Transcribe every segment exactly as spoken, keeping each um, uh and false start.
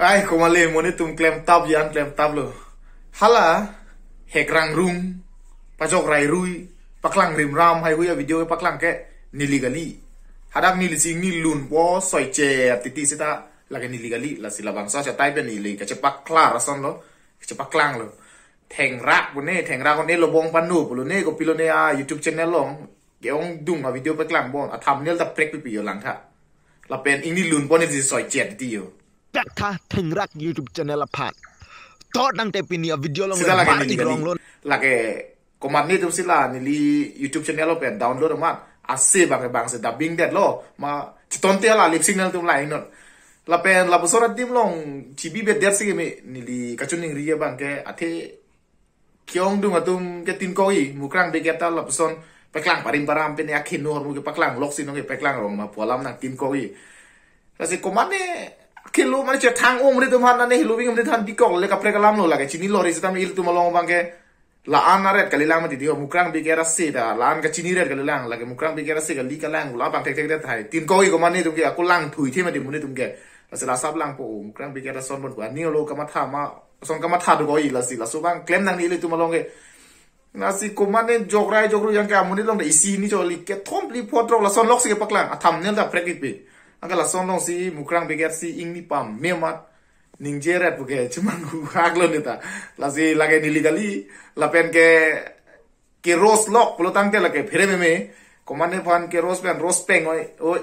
Ai, komale, monit atum klemtap yan klemtap lo. Hala, hekrang rung, pajok rai rui, paklang rimram, haihui a-video paklang ke neli kali. Hadak neli si ingni lunpo soiche titi seta lake neli kali, lasi labangso achatai pen neli kachepaklar ason lo, kachepaklang lo. Thengrak pune, thengrak pune lobong panu pulo ne, kopilo ne a-YouTube channel along ke-ongdung a-video paklang bon, a-thumbnail ta prek pipi yo langtha. Lapen ingni lunpo neli si soiche titi yo. Pek tha thengrak YouTube channel aphan. Tot nangte pini a-video along Sita lake bar neli kali. Igrong lo. Lake komatne atum si la neli YouTube channel along pen download amat. Ase bang bang se dubbing det lo. Ma chiton te la lip sync nangtum la inon. Lapen lapuson adim along chibi bet det si me neli kachiningri abang ke athe ke-ongdung atum ke tin koi, Mukrang Brigade ta lapuson paklang parim param pen ya kheno hormu kepaklang lok si nong kepaklang rong ma pu alam nangtin koi. Lasi komane khelo mane chethang om ri tum han nane hilu bing om ri than dikok le kaprek alam lo lake chinilo ri seta me ilitum along abang ke la-an aret kalilang mati di ho Mukrang Brigade ase ta la-an kachini ret kalilang lake Mukrang Brigade ase kali kalang la abang thek thek det hai. Tin koi komane atum ke ako lang thui the mati monit atum ke. Lasi la sap langpo Mukrang Brigade ason bon pu ani lo kamatha ma ason kamatha do koi lasi laso abang klem nang neli tum along ke. Lasi komane jokrai jokru yang ke amonit along da isi ni choli kethom phli phongo lason lok si kepaklang. A-thumbnail ta prek pipi. Anke lason along si Mukrang Brigade si ingni pame amat ningje ret pu ke chemang hu hak lo neta. Lasi lake neli kali lapen ke ke roast lok pulo tangte lake phere meme. Komane aphan ke roast pen roast peng oi oi.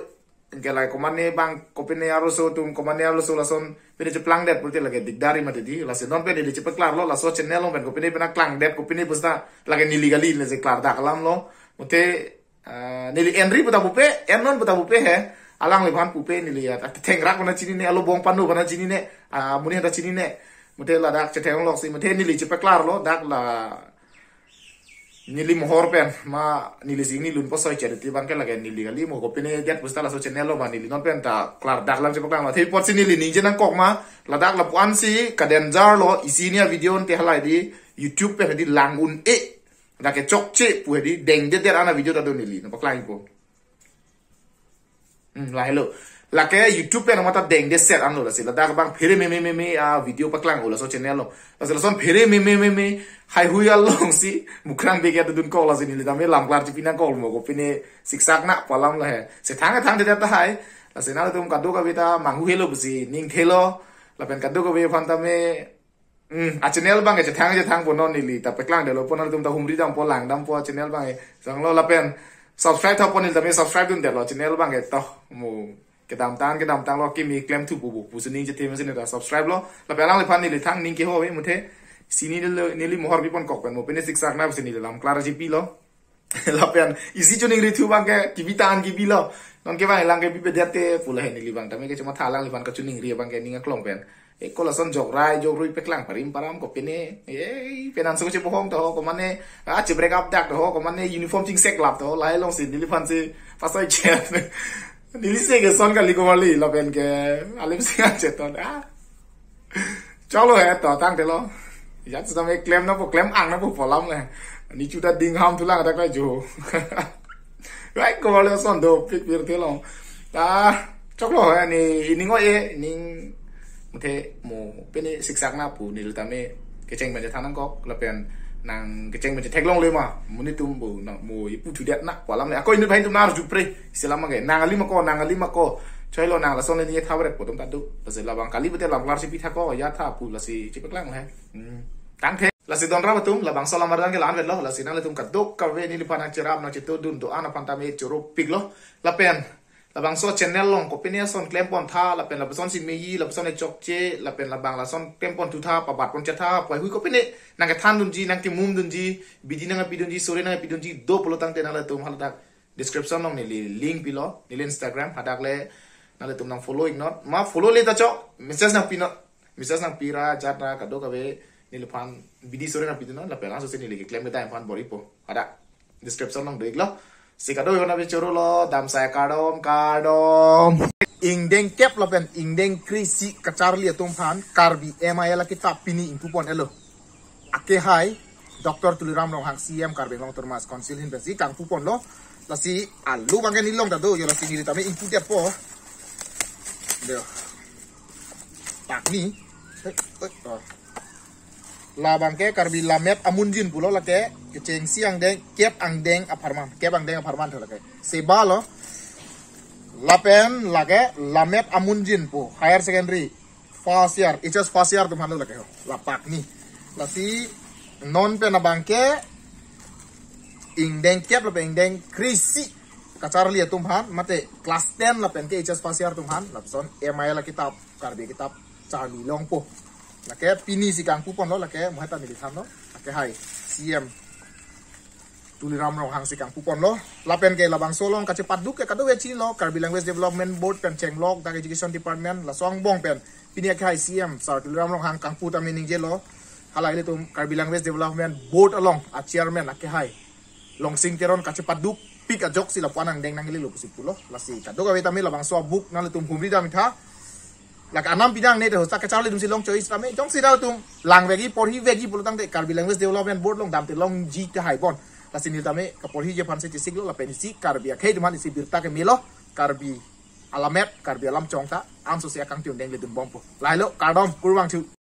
Ke lake komane bang kopine arloso atum komane arloso lason pine cheplang det pulote lake dikdar mati di. Lasi non pen neli chepaklar lo laso channel along pen kopine pina klang det kopine pu seta lake neli kali neli si klardak alam lo. Mute ah, neli enri puta pupe, ennon puta pupe he. Alangliphan pupe neli ya. Thengrak puna chinine, alobong panu puna chinine, ah, amonit ta chinine. Mute ladak chetheng lok si, mute neli chepaklar lo, dak la neli mohor pen, ma neli si ingni lunpo soiche titi abang ke lake neli kali mo kopine det pu seta laso channel along ma neli non pen ta klardak alam chepaklang lo. Athe apotsi neli ningje nangkok ma, ladak lapu-an si kadenjar lo, isi ni a-video ante halai di, YouTube pen di lang un-e. Lake chokche pu hedi dengde der an a-video ta do neli nangpaklangpo. Hmm, la hello. Lake YouTube pen mata dengde set an lo lasi ladak abang phere meme meme a-video paklang o laso channel along. Lasi lason phere meme meme haihui along si Mukrang Brigade dun kok lasi neli tame lam klar chipi nangkok mo kopine siksak na pu alam la he. Chethang thang de ta hai. Lasi nangtum kadokave ta manghu helo pusi ning thelo. Lapen kadokave aphan tame Hmm, a-channel abang ke chethang chethang po non neli ta paklang det lo po nangtum ta humri dampo lang dampo a-channel abang ke. Sanglo lapen subscribe tha po neli tame subscribe dun det lo channel abang ke to mo kedamtang kedamtang lo kimi klemthu pu pu pusi ning chethe mesi ta subscribe lo lapen alangliphan neli thang ning keho muthe sini neli neli mohor bipon kok pen mo pine siksak na pusi neli lam klar chipi lo. Lapen isi chuning rithu abang ke kibi tan kibi lo. Non ke abang lang ke bipe det te pu la he neli abang tame ke chuma tha alangliphan kachiningri abang ke ning aklong pen. E ko lason jokrai jokrui paklang parim param kopine. E penan so che bohong to komane a che break up dak to komane uniform chingseklap to lahai along si neliphan si pasai chet. Neli se ke son kali komali lapen ke alim sing cheton. Ah. Choklo he to tangte lo. Yan seta me klem nangpo klem ang nangpo pu alam le. Ni chuta ding ham thulang dak la jo. Right ko le son do pik pir thelo. Ta choklo he ni ining o e ning muthe mo pine siksak na pu neli tame kecheng pen chethan nangkok lapen nang kecheng pen chetheklongle ma monit atum bo na mo ipu thudet na pu alam le ako inut bhai atum na arju pre. Selam ke nang ali ma ko nang ali ma ko. Choi lo nang lason le ni thabre po atum ta do. Lasi labang kali bete lam klar chipi tha ko ya tha pu lasi chipaklang le. Hmm. Tangte. Lasi don rap atum labangso alam ardan ke la-an vet lo lasi nanglitum kadokave neliphan nangcherap nangchetudun do-an aphan tame choro pik lo. Lapen labangso channel along kopine ason klem pon tha lapen lapuson si meyi lapuson e chokche lapen labang lason klem pon thu tha pabat pon chet tha pu haihui kopine nangkethan dunji nangkemum dunji bidi nangpi dunji sore nangpi dunji do pulo tangte nanglitum haladak description along neli link pilo, neli Instagram, hadak le nanglitum nang follow iknon. Ma follow le ta chok, message nangpinon. Message nangpi ra, chat ra, kadokave, neliphan bidi sore nangpi dunnon, lapen laso si neli keklem kedai aphan bor-ipo. Hadak description along do iklo. Si kadokave aphan ave choro lo, damsai kardom, kardom. Ingdeng kep lapen ingdeng kre-isi kacharli atum aphan, Karbi M I L akitap pini ingpu pon-elo. Ake hai, Doctor Tuliram Ronghang C E M Karbi Anglong Autonomous Council ahin pensi kangpu ponlo. Lasi alu abang ke nelilong ta do, yo lasi neli tame ingpu det po. Do. Pakni. Eh, eh, oh. Labang ke Karbi Lammet Amunjin pulo lake, kechengsi angdeng, kep angdeng apharman, kep angdeng apharman tho lake. Seba lo, lapen lake Lammet Amunjin pu, higher secondary, first year, H S first year atum aphanlo lake ho, la Pakni. Lasi non pen abang ke, ingdeng kep lapen ingdeng kre-isi kacharli atum aphan, mate class ten lapen ke H S first year atum aphan, lapuson M I L akitap, Karbi akitap, charli longpo. Lake pini si kangpu ponlo, lake muheta neli thanlo, lake hai, C M Tuliram Ronghang si kangpu ponlo, lapen ke labangso along kachepaduk ke kadokave chinilo, Karbi Language Development Board pen chenglok, dak Education Department, laso angbong pen, pini lake hai C M Sir Tuliram Ronghang kangpu tame ningjelo, hala ilitum Karbi Language Development Board along, a chairman lake hai, Longsing Teron kachepaduk pik ajoksi lapu-an angdeng nanglelo pusi pulo, lasi kadokave tame labangso a-book nanglitum humri dam tha, lake anam pidang ne te hosa kacharli atum si long choice tame, jongsi dak atum langvekji porhivekji pulo tangte Karbi Language Development Board along damte longji tahai bon. Lasi neli tame kaporhiji aphan si chesiklo lapen isi Karbi akhei atum aphan isi birta kemelo, Karbi alammet, Karbi alam chongta, anso si akangtung dengledun bompo. Lahelo, kardom, kurvangthu.